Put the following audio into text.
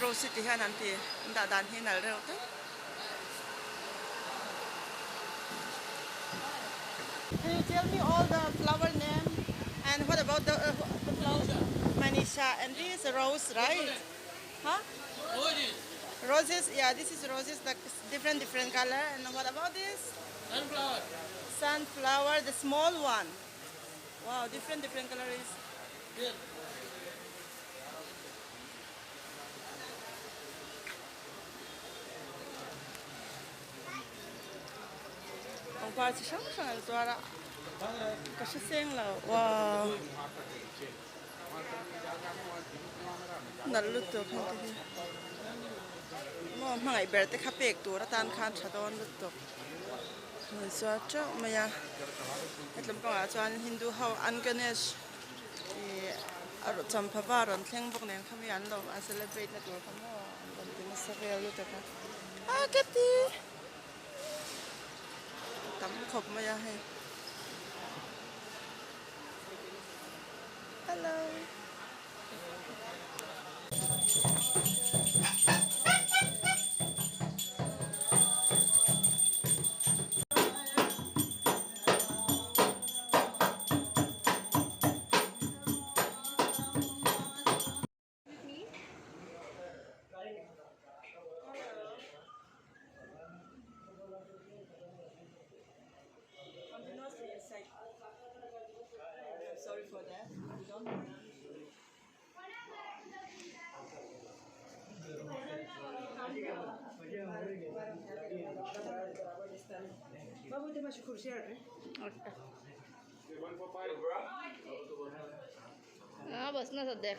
Rose hi ti hian an ti an dah dan hi nalh reuh tlat. Can you tell me all the flower name and what about the the flower Manisha and this rose right? Huh? Roses. Roses, yeah, this is roses the different different color and what about this? Sunflower. Sunflower, the small one. Wow, different different color is. Yes. Pangpar chi hrang hrang an zuar a ka hre seng lo wow nalh lutuk heng te hi maw hmangaih ber te kha pek tur atan khan tha dawn lutuk an zuar teuh mai a hetlum pangah chuan hindu ho an ganesh Ih a champha var rawn thleng bawk nen khami an lo an celebrate na tur kha maw an rawn ti nasa vel lutuk a a ka ti tam khawp mai a hei hello. हा बस ना सध्या.